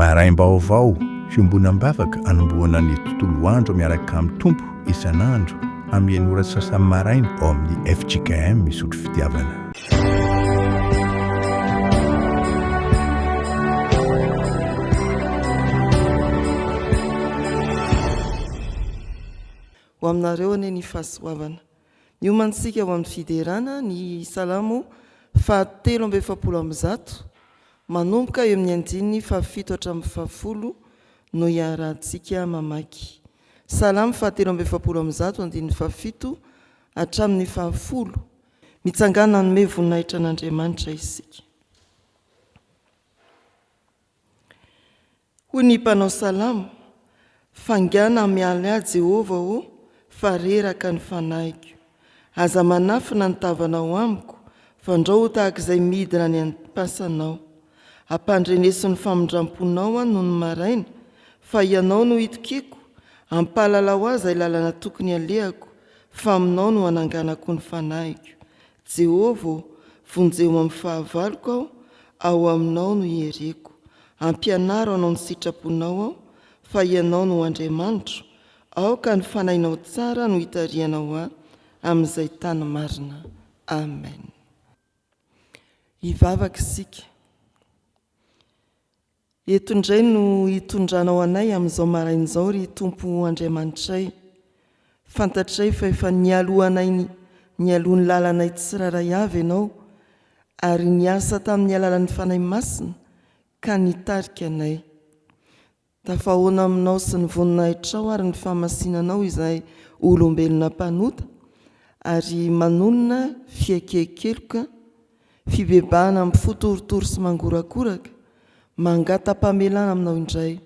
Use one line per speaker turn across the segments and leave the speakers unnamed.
Maraim-baovao, fiombonam-bavaka anombohana ny tontolo andro miaraka amin'ny Tompo isan'andro amin'ny enina ora sy sasany maraina ao amin'ny fjkm Isotry Fitiavana.
Ho aminareo anie ny fahasoavana. Miomantsika ho amin'ny fiderana ny Salamo faha 143, manomboka eo amin'ny andininy fahafito hatramin'ny fahafolo no iarahantsika mamaky. Salamo faha 143 andininy fahafito hatramin'ny fahafolo. Mitsangàna hanome voninahitra an'Andriamanitra isika. Hoy ny mpanao salamo, Faingàna mialy ahy, Jehovah ô, fa reraka ny fanahiko. Aza manafina ny tavanao amiko, fandrao ho tahaka izay midina any am-pasanao. Ampandreneso ny famindram-ponao aho nony maraina, fa Ianao no itokiako, ampahalalao ahy izay lalana tokony halehako, fa aminao no ananganako ny fanahiko. Jehovah ô, vonjeo amin'ny fahavaloko aho, ao aminao no iereko. Ampianaro hanao ny sitraponao aho, fa Ianao no Andriamanitro, aoka ny Fanahinao tsara no hitarihanao ahy amin'izay tany marina. Amen. Hivavaka isika. Eto indray no hitondranao anay amin'izao maraina izao, ry Tompo Andriamanitray. Fantatray fa efa nialoha anay nialoha ny lalanay tsirairay avy Ianao, ary niasa tamin'ny alalan'ny Fanahy Masina ka nitarika anay. Tafahoana aminao sy ny voninahitrao ary ny fahamasinanao izahay olombelona mpanota, ary manonona fiakekeloka, fibebahana amin'ny fo torotoro sy mangorakoraka, mangata-pamelana aminao indray.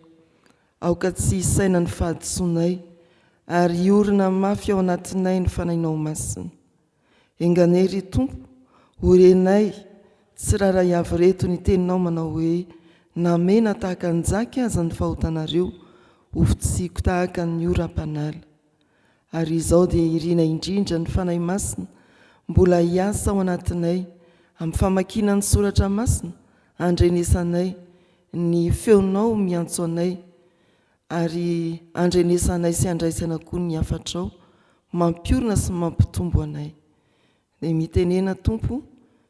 Aoka tsy hisaina ny fahadisoanay, ary hiorina mafy ao anatinay ny Fanahinao Masina. Enga anie, ry Tompo, ho renay tsirairay avy ireto ny Teninao manao hoe, Na mena tahaka ny jaky aza ny fahotanareo, hofotsiko tahaka ny oram-panala. Ary izao dia irina indrindra ny Fanahy Masina mbola hiasa ao anatinay amin'ny famakiana ny Soratra Masina handrenesanay ny feonao miantso anay ary handrenesanay sy handraisana koa ny hafatrao mampiorina sy mampitombo anay. Dia mitenena Tompo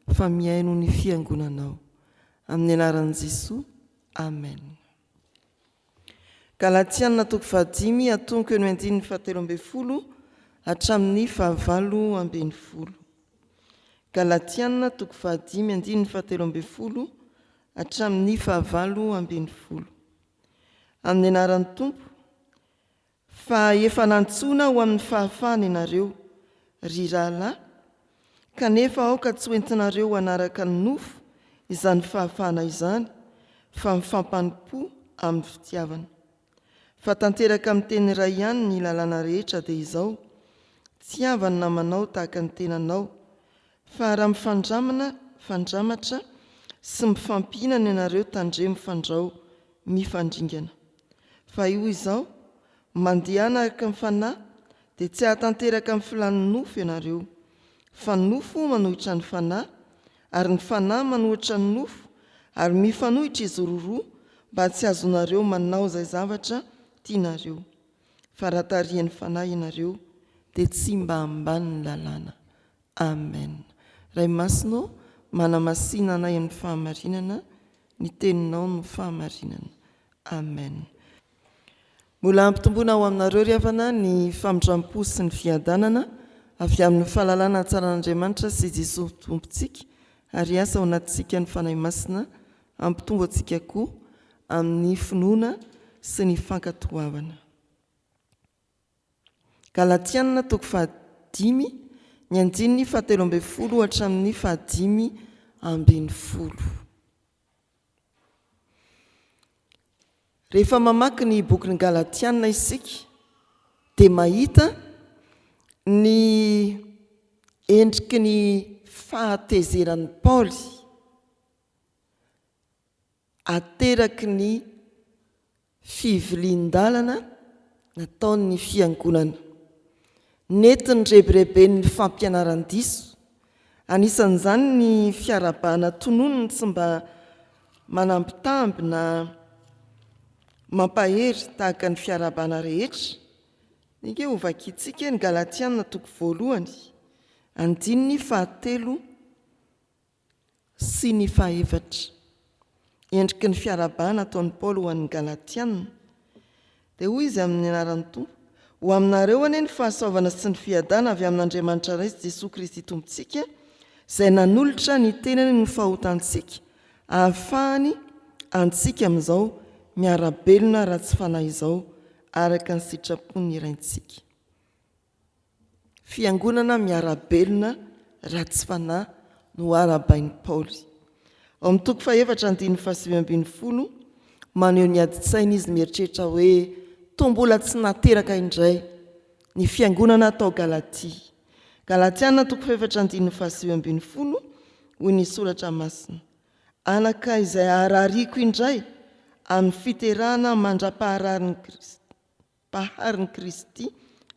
fa mihaino ny Fiangonanao. Amin'ny anaran'i Jesoa. Amen. Galatiana toko fahadimy atomboka eo amin'ny andininy fahatelo ambin'ny folo hatramin'ny fahavalo ambin'ny folo. Galatiana toko fahadimy andininy fahatelo ambin'ny folo hatramin'ny fahavalo ambin'ny folo. Amin'ny anaran'ny Tompo, fa efa nantsoina ho amin'ny fahafahana ianareo, ry rahalahy, kanefa aoka tsy hoentinareo hanaraka ny nofo izany fahafahana izany, fa mifampanompoa amin'ny fitiavana. Fa tanteraka amin'ny teny iray ihany ny lalàna rehetra, dia izao, Tiava ny namanao tahaka ny tenanao. Fa raha mifandramana, fandramatra, sy mifampihinana ianareo, tandremo fandrao mifandringana. Fa io izao, mandehana araka ny fanahy, dia tsy hahatanteraka ny filàn'ny nofo ianareo. Fa ny nofo manohitra ny fanahy, ary ny fanahy manohitra ny nofo, ary mifanohitra izy roroa, mba tsy hahazoanareo manao izay zavatra tianareo. Fa raha tarihan'ny fanahy ianareo, dia tsy mba ambanin'ny lalàna. Amen. Ray Masina ô, manamasina anay amin'ny fahamarinana, ny Teninao no fahamarinana. Amen. Mbola hampitomboina ao aminareo ry havana ny famindrampo sy ny fiadanana avy amin'ny fahalalana hatsaran'Andriamanitra sy Jesoa Tompontsika ary hiasa ao anatintsika ny Fanahy Masina hampitombo antsika koa amin'ny finoana sy ny fankatoavana. Galatiana toko fahadimy, ny andininy fahatelo ambin'ny folo hatramin'ny fahadimy ambin'ny folo. Rehefa mamaky ny bokin'ny Galatiana isika dia mahita ny endriky ny fahatezeran'i Paoly ateraky ny fivilian-dalana nataon'ny Fiangonana. Nentin'ny rebireben'ny fampianaran-diso, anisan'izany ny fiarahabana tononiny tsy mba manambitamby na. Mampahery tahaka ny fiarahabana rehetra, Ange hovakintsika ny Galatiana toko voalohany, andininy fahatelo sy ny fahefatra. Endriky ny fiarahabana ataon'i Paoly ho an'ny Galatiana. Dia hoy izy amin'ny anaran'ny Tompo, Ho aminareo anie ny fahasoavana sy ny fiadana avy amin'Andriamanitra Ray sy Jesoa Kristy Tompontsika, izay nanolotra ny tenany ho fahotantsika, ahafahany antsika amin'izao miara-belona ratsy fanahy izao, araka ny sitrapon'ny Raintsika. Fiangonana miara-belona ratsy fanahy no arahabain'i Paoly. Ao amin'ny toko fahefatra andininy fahasivy ambin'ny folo, maneho ny adin-tsaina izy mieritreritra hoe toa mbola tsy nateraka indray ny fiangonana tao Galatia. Galatiana toko fahefatra andininy fahasivy ambin'ny folo, hoy ny soratra masina, Anaka izay harariako indray amin'ny fiterahana mandra-pahararin'i Kristy. Mpaharin'i Kristy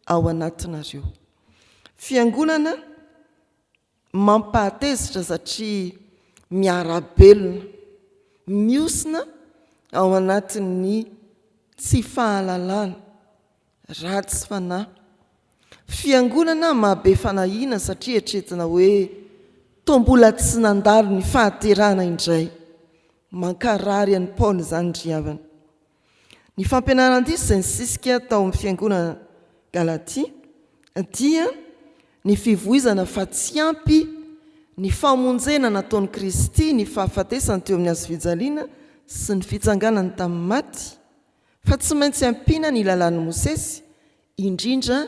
ao anatinareo. Fiangonana mampahatezitra satria miara-belona, mihosina ao anatin'ny tsy fahalalana, ratsy fanahy. Fiangonana mahabe fanahiana satria eritreretina hoe toa mbola tsy nandalo ny fahaterahana indray. Mankarary an'i Paoly izany ry havana. Ny fampianaran-diso izay nisisika tao amin'ny fiangonana Galatia dia ny fivoizana fa tsy ampy ny famonjena nataon'i Kristy ny fahafatesany teo amin'ny hazofijaliana sy ny fitsanganany tamin'ny maty, fa tsy maintsy ampiana ny lalàn'i Mosesy, indrindra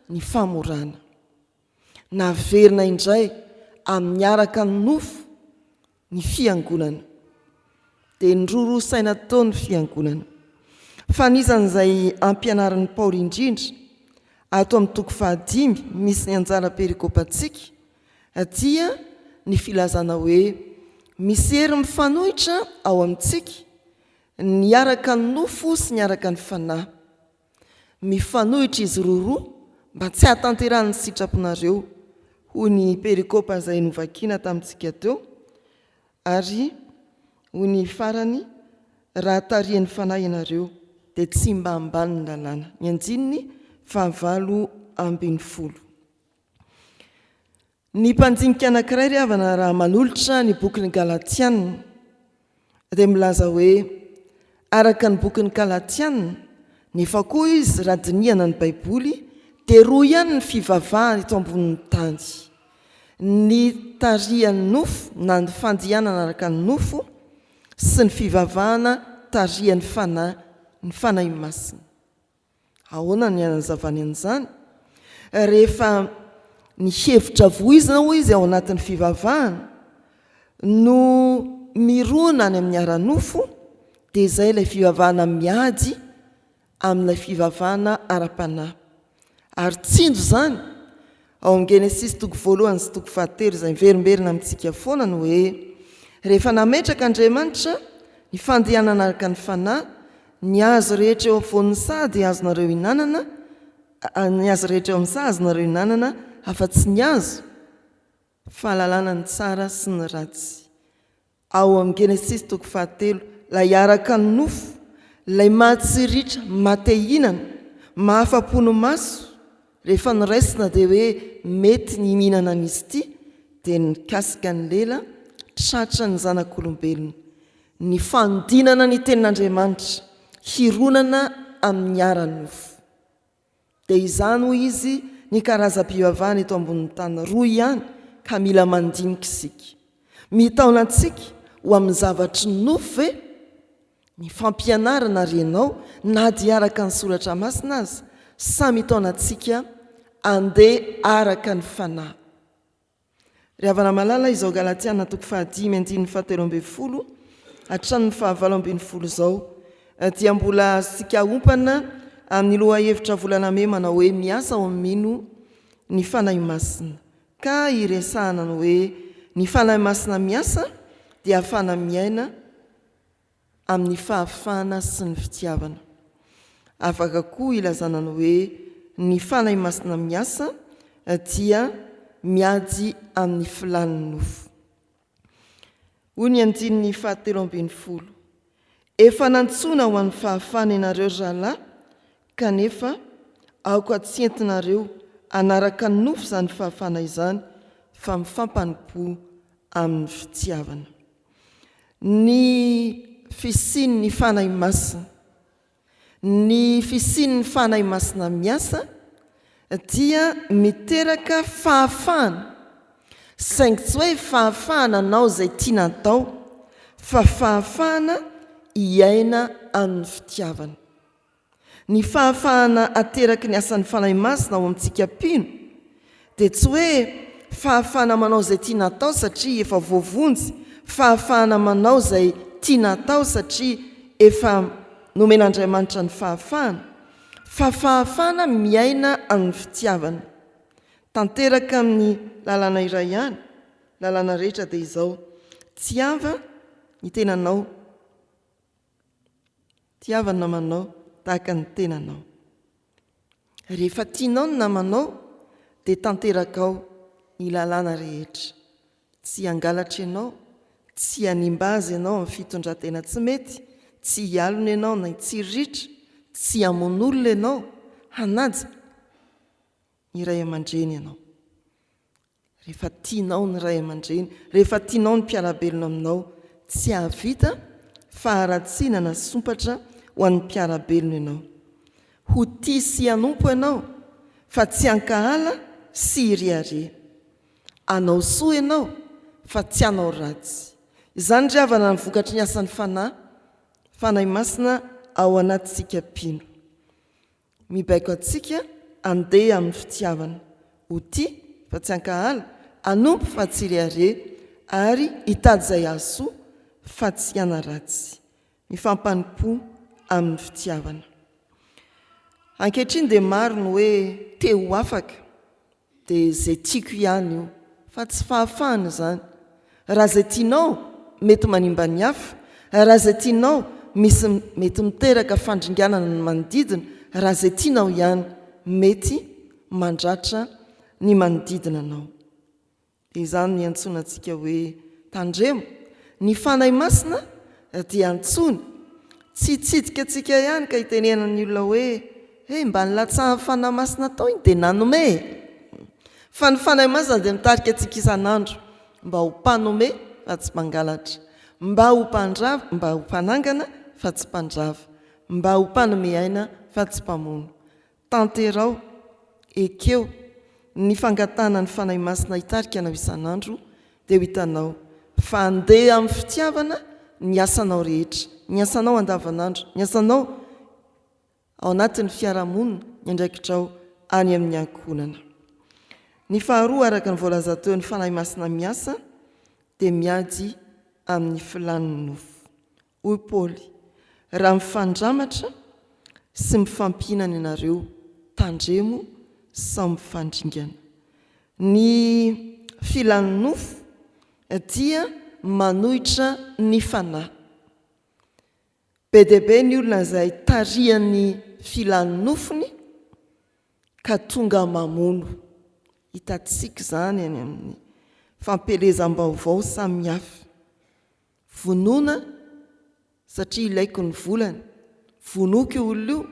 ny famorana. Naverina indray amin'ny araka ny nofo ny fiangonana. Dia niroroa saina teo ny fiangonana. Fa anisan'izay ampianarin'i Paoly indrindra ato amin'ny toko fahadimy misy ny anjara perikopantsika dia ny filazana hoe misy hery mifanohitra ao amintsika, ny araka ny nofo sy ny araka ny fanahy. Mifanohitra izy roroa mba tsy hahatanterahan'ny sitraponareo, hoy ny perikopa izay novakina tamintsika teo, ary hoy ny farany, Raha tarihin'ny Fanahy ianareo, dia tsy mba ambanin'ny lalàna. Ny andininy fahavalo ambin'ny folo. Ny mpandinika anankiray ry havana raha manolotra ny bokin'ny Galatiana dia milaza hoe araka ny bokin'ny Galatiana nefa koa izy raha dinihana ny Baiboly dia roa ihany ny fivavahana eto ambonin'ny tany, ny tarihan'ny nofo na ny fandihanana araka ny nofo sy ny fivavahana tarihan'ny Fanahy, ny Fanahy Masina. Ahoana ny hanazavany an'izany? Rehefa ny hevitra voizina hoy izy ao anatin'ny fivavahana no mirona any amin'ny ara-nofo dia izay ilay fivavahana miady amin'ilay fivavahana ara-panahy. Ary tsinjo izany ao amin'ny Genesisy toko voalohany sy toko fahatelo izay miverimberina amintsika foana ny hoe rehefa nametraka Andriamanitra ny fandehanana araka ny fanahy, ny hazo rehetra eo afovoan'ny saha dia azonareo hinanana, ny hazo rehetra eo amin'ny saha azonareo hinanana afa-tsy ny hazo fahalalana ny tsara sy ny ratsy. Ao amin'ny Genesisy toko fahatelo, ilay araka ny nofo, ilay mahatsiritra, maha-te-hihinana, mahafa-po ny maso, rehefa noraisina dia hoe mety ny mihinana an'izy ity, dia nikasika ny lela, tratra ny zanak'olombelona. Ny fanodinana ny Tenin'Andriamanitra hironana amin'ny ara-nofo. Dia izany hoy izy ny karazam-pivavahana eto ambonin'ny tany roa ihany ka mila mandinika isika. Mitaona antsika ho amin'ny zavatry ny nofo ve ny fampianarana renao na dia araka ny soratra masina aza sa mitaona antsika andeha araka ny fanahy? Ry havana malala, izao Galatiana toko fahadimy andininy fahatelo ambin'ny folo hatramin'ny fahavalo ambin'ny folo izao dia mbola azontsika aompana amin'ny lohahevitra volana mey manao hoe Miasa ao amin'ny mino ny Fanahy Masina ka iresahana ny hoe ny Fanahy Masina miasa dia ahafahana miaina amin'ny fahafahana sy ny fitiavana. Afaka koa ilazana ny hoe ny Fanahy Masina miasa dia miady amin'ny filàn'ny nofo. Hoy ny andininy fahatelo ambin'ny folo. Efa nantsoina ho an'ny fahafahana ianareo ry rahalahy, kanefa aoka tsy entinareo hanaraka ny nofo izany fahafahana izany, fa mifampanompoa amin'ny fitiavana. Ny fisian'ny Fanahy Masina. Ny fisian'ny Fanahy Masina miasa dia miteraka fahafahana, saingy tsy hoe fahafahana hanao izay tiana atao, fa fahafahana hiaina amin'ny fitiavana. Ny fahafahana ateraky ny asan'ny Fanahy Masina ao amintsika mpino dia tsy hoe fahafahana manao izay tiana atao satria efa voavonjy, fahafahana manao izay tiana atao satria efa nomen'Andriamanitra ny fahafahana, fa fahafahana miaina amin'ny fitiavana. Tanteraka amin'ny lalàna iray ihany, lalàna rehetra dia izao, Tiava ny tenanao. Tiava ny namanao tahaka ny tenanao. Rehefa tianao ny namanao dia tanterakao ny lalàna rehetra. Tsy hangalatra ianao, tsy hanimba azy ianao amin'ny fitondran-tena tsy mety, tsy hialona ianao na hitsiriritra, tsy hamono olona ianao, hanaja ny ray aman-dreny ianao. Rehefa tianao ny ray aman-dreny, rehefa tianao ny mpiara-belona aminao, tsy hahavita faharatsiana na sompatra ho an'ny mpiara-belona ianao. Ho tia sy hanompo ianao, fa tsy hankahala sy hirehareha. Hanao soa ianao, fa tsy hanao ratsy. Izany ry havana ny vokatry ny asan'ny Fanahy, Fanahy Masina ao anatintsika mpino. Mibaiko antsika handeha amin'ny fitiavana, ho tia fa tsy hankahala, hanompo fa tsy hirehareha, ary hitady izay hahasoa fa tsy hanaratsy. Mifampanompoa amin'ny fitiavana. Ankehitriny dia maro ny hoe te ho afaka. Dia izay tiako ihany io. Fa tsy fahafahana izany. Raha izay tianao mety manimba ny hafa, raha izay tianao misy mety miteraka fandringanana ny manodidina, raha izay tianao ihany mety mandratra ny manodidina anao. Dia izany no iantsoana antsika hoe tandremo. Ny Fanahy Masina dia antsoina tsy hitsidika antsika ihany ka hitenenan'ny olona hoe, Hey, mba nilatsahan'ny Fanahy Masina tao iny dia nanome e! Fa ny Fanahy Masina dia mitarika antsika isan'andro mba ho mpanome fa tsy mpangalatra, mba ho mpandrava, mba ho mpanangana fa tsy mpandrava, mba ho mpanome aina fa tsy mpamono. Tanteraho, ekeo, ny fangatahana ny Fanahy Masina hitarika anao isan'andro dia ho hitanao fa handeha amin'ny fitiavana ny asanao rehetra, ny asanao andavanandro, ny asanao ao anatin'ny fiarahamonina, ny andraikitrao any amin'ny ankohonana. Ny faharoa araka ny voalaza teo ny Fanahy Masina miasa dia miady amin'ny filàn'ny nofo. Hoy Paoly, Raha mifandramatra sy mifampihinana ianareo, tandremo sao mifandringana. Ny filan'ny nofo dia manohitra ny fanahy. Be dia be ny olona izay tarihan'ny filan'ny nofony ka tonga mamono. Hitantsika izany any amin'ny fampielezam-baovao samihafa. Vonoina satria ilaiko ny volany, vonoiko io olona io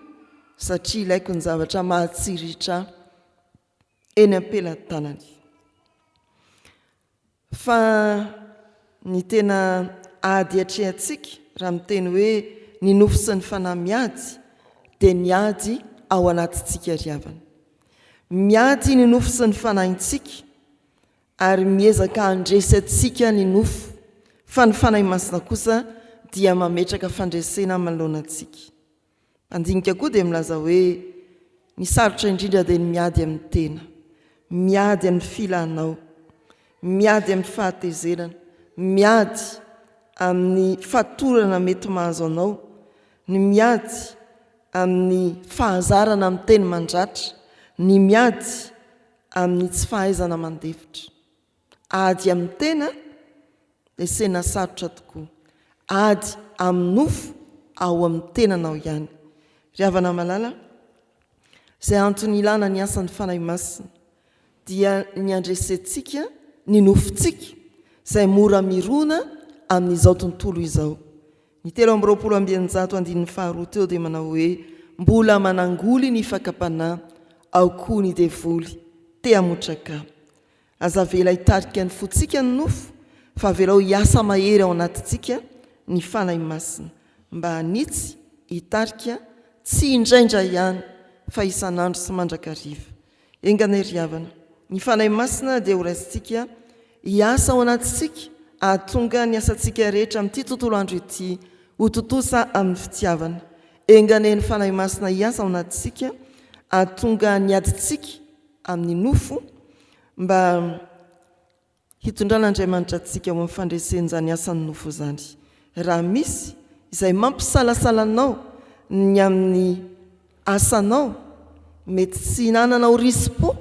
satria ilaiko ny zavatra mahatsiriritra ahy eny am-pelatanany. Fa ny tena ady atrehantsika raha miteny hoe ny nofo sy ny fanahy miady dia ny ady ao anatintsika ry havana. Miady ny nofo sy ny fanahintsika Ary miezaka handresy antsika ny nofo, fa ny Fanahy Masina kosa dia mametraka fandresena manoloana antsika. Mpandinika koa dia milaza hoe, Ny sarotra indrindra dia ny miady amin'ny tena, miady amin'ny filanao, miady amin'ny fahatezerana, miady amin'ny fatorana mety mahazo anao, ny miady amin'ny fahazarana miteny mandratra, ny miady amin'ny tsy fahaizana mandefitra. Ady amin'ny tena dia sena sarotra tokoa. Ady amin'ny nofo ao amin'ny tenanao ihany. Ry havana malala, izay antony ilana ny asan'ny Fanahy Masina dia ny handresentsika ny nofontsika izay mora mirona amin'izao tontolo izao. Ny 623 andininy faharoa teo dia manao hoe, Mbola manangoly ny fakam-panahy, ao koa ny devoly te hamotraka. Aza avela hitarika ny fontsika ny nofo, fa avelao hiasa mahery ao anatintsika ny Fanahy Masina, mba hanitsy, hitarika, tsy indraindray ihany, fa isan'andro sy mandrakariva. Enga anie ry havana, ny Fanahy Masina dia horaisintsika hiasa ao anatintsika hahatonga ny asantsika rehetra amin'ity tontolo andro ity ho tontosa amin'ny fitiavana. Enga anie ny Fanahy Masina hiasa ao anatintsika hahatonga ny adintsika amin'ny nofo mba Hitondran'Andriamanitra antsika ho amin'ny fandresen'izany asan'ny nofo izany. Raha misy izay mampisalasala anao ny amin'ny asanao, mety tsy hinananao risi-po,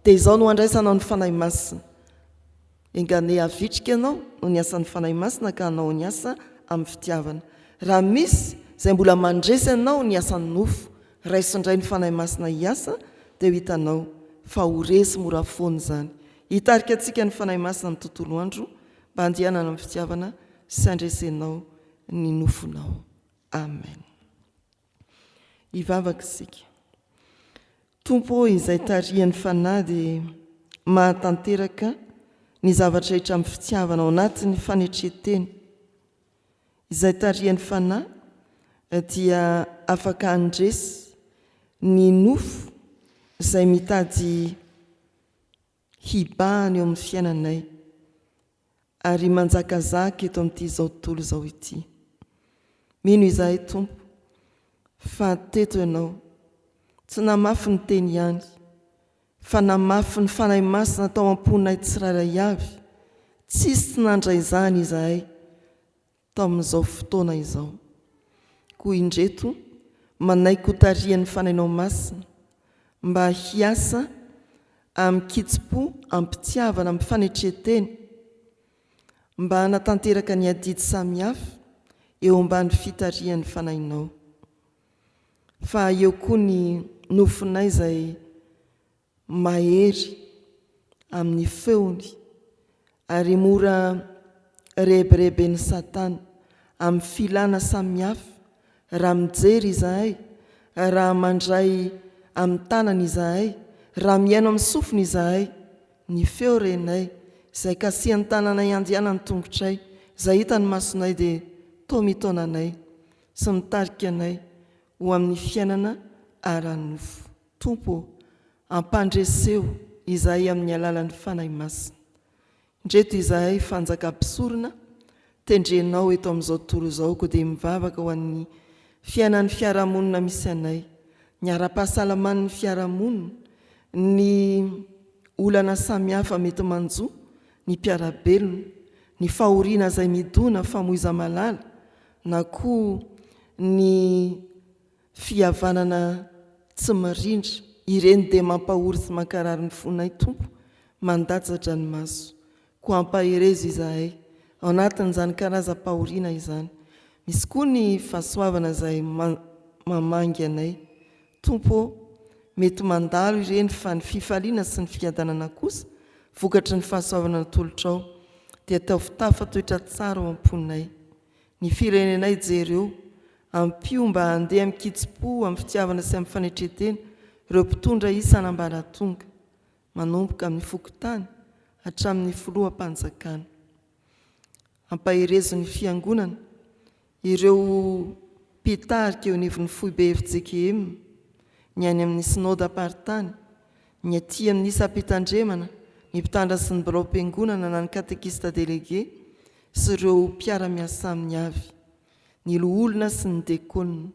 dia izao no handraisanao ny Fanahy Masina. Enga anie havitrika ianao noho ny asan'ny Fanahy Masina ka hanao ny asa amin'ny fitiavana. Raha misy izay mbola mandresy anao ny asan'ny nofo, raiso indray ny Fanahy Masina hiasa dia ho hitanao fa ho resy mora foana izany. Hitarika antsika ny Fanahy Masina amin'ny tontolo andro mba handehanana amin'ny fitiavana sy handresenao ny nofonao. Amen. Hivavaka isika. Tompo ô, izay tarihan'ny Fanahy dia mahatanteraka ny zavatra rehetra amin'ny fitiavana ao anatin'ny fanetren-tena. Izay tarihan'ny Fanahy dia afaka handresy ny nofo izay mitady hibahana eo amin'ny fiainanay ary manjakazaka eto amin'ity izao tontolo izao ity. Mino izahay Tompo fa teto Ianao, tsy namafy ny teny ihany, fa namafy ny Fanahy Masina tao am-ponay tsirairay avy, tsisy tsy nandray izany izahay tao amin'izao fotoana izao. Koa indreto manaiky ho tarihan'ny Fanahinao Masina mba hiasa amin-kitsim-po, am-pitiavana, amin'ny fanetren-tena, mba hanatanteraka ny adidy samihafa eo ambany fitarihan'ny Fanahinao. Fa eo koa ny nofinay izay mahery amin'ny feony ary mora rebireben'i Satana amin'ny filana samihafa raha mijery izahay, raha mandray amin'ny tanana izahay, raha mihaino amin'ny sofina izahay, ny feo renay, izay kasihan'ny tananay andehanan'ny tongotray, izay hitan'ny masonay dia toa mitaona anay sy mitarika anay ho amin'ny fiainana ara-nofo. Tompo ô, ampandreseo izahay amin'ny alalan'ny Fanahy Masina. Indreto izahay fanjakam-pisorona tendrenao eto amin'izao tontolo izao koa dia mivavaka ho an'ny fiainan'ny fiarahamonina misy anay, ny ara-pahasalaman'ny fiarahamonina, ny olana samihafa mety manjo ny mpiara-belona, ny fahoriana izay midona famoiza-malala na koa ny Fihavanana tsy mirindra, ireny dia mampahory sy mankarary ny fonay Tompo, mandatsa-dranomaso. Koa ampaherezo izahay ao anatin'izany karazam-pahoriana izany. Misy koa ny fahasoavana izay mamangy anay. Tompo ô, mety mandalo ireny fa ny fifaliana sy ny fiadanana kosa vokatry ny fahasoavana natolotrao dia ataovy tafatoetra tsara ao am-ponay. Ny firenenay jereo, ampio mba handeha amin-kitsim-po, amin'ny fitiavana sy amin'ny fanetren-tena ireo mpitondra isan'ambaratonga, manomboka amin'ny fokontany hatramin'ny filoham-panjakana. Ampaherezo ny fiangonana, ireo mpitarika eo anivon'ny foibe fjkm, ny any amin'ny synodamparitany, ny aty amin'ny isam-pitandremana, ny mpitandrina sy ny biraom-piangonana na ny katekista delege, sy ireo mpiara-miasa aminy avy, ny loholona sy ny diakonina,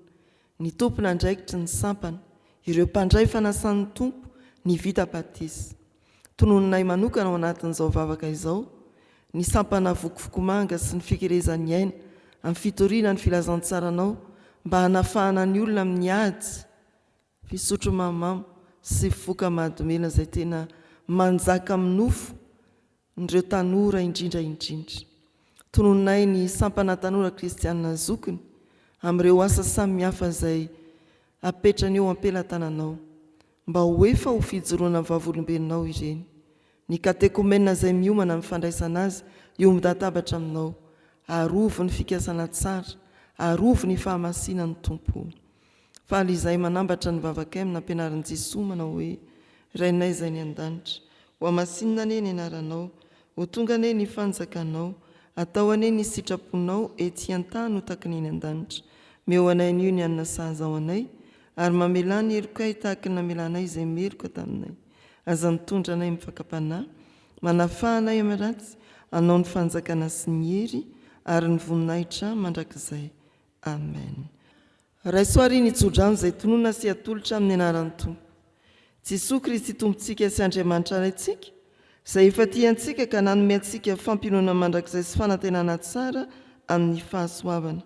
ny tompon'andraikitry ny sampana, ireo mpandray fanasan'ny Tompo, ny vita batisa. Tononinay manokana ao anatin'izao vavaka izao ny sampana Vokovokomanga sy ny fikelezan'ny aina amin'ny fitoriana ny filazantsaranao mba hanafahana ny olona amin'ny ady, fisotro mahamamo sy voka mahadomelina izay tena manjaka amin'ny nofo n'ireo tanora indrindra indrindra. Tononinay ny Sampana Tanora Kristianina Zokiny amin'ireo asa samihafa izay apetrany eo am-pelatananao mba ho efa ho fijoroana vavolombelonao ireny. Ny katekomena izay miomana amin'ny fandraisana azy hiombo-databatra aminao. Arovy ny fikasana tsara. Arovy ny fahamasinan'ny Tompo. Faly izahay manambatra ny vavakay amin'ny nampianarin'i Jesoa manao hoe, Rainay izay any an-danitra, hohamasinina anie ny anaranao, ho tonga anie ny fanjakanao, atao anie ny sitraponao ety an-tany ho tahaka ny eny an-danitra. Meo anay anio ny hanina sahaza ho anay, ary mamelà ny helokay tahaka ny namelanay izay meloka taminay. Aza mitondra anay amin'ny fakam-panahy, manafaha anay amin'ny ratsy, anao ny fanjakana sy ny hery ary ny voninahitra mandrakizay. Amen. Raiso àry ny tsodrano izay tononina sy atolotra amin'ny anaran'ny Tompo. Jesoa Kristy Tompontsika sy Andriamanitra Raintsika, izay efa tia antsika ka nanome antsika fampiononana mandrakizay sy fanantenana tsara amin'ny fahasoavana,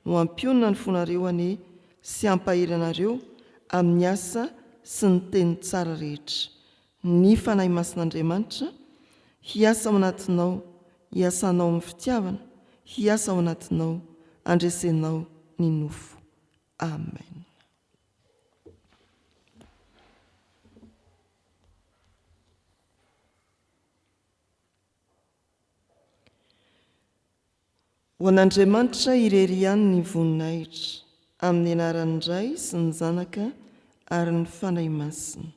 no hampionona ny fonareo anie sy hampahery anareo amin'ny asa sy ny teny tsara rehetra. Ny Fanahy Masin'Andriamanitra hiasa ao anatinao, hiasanao amin'ny fitiavana, hiasa ao anatinao, handresenao ny nofo. Amen. Ho an'Andriamanitra irery ihany ny voninahitra, amin'ny anaran'ny Ray sy ny Zanaka ary ny Fanahy Masina.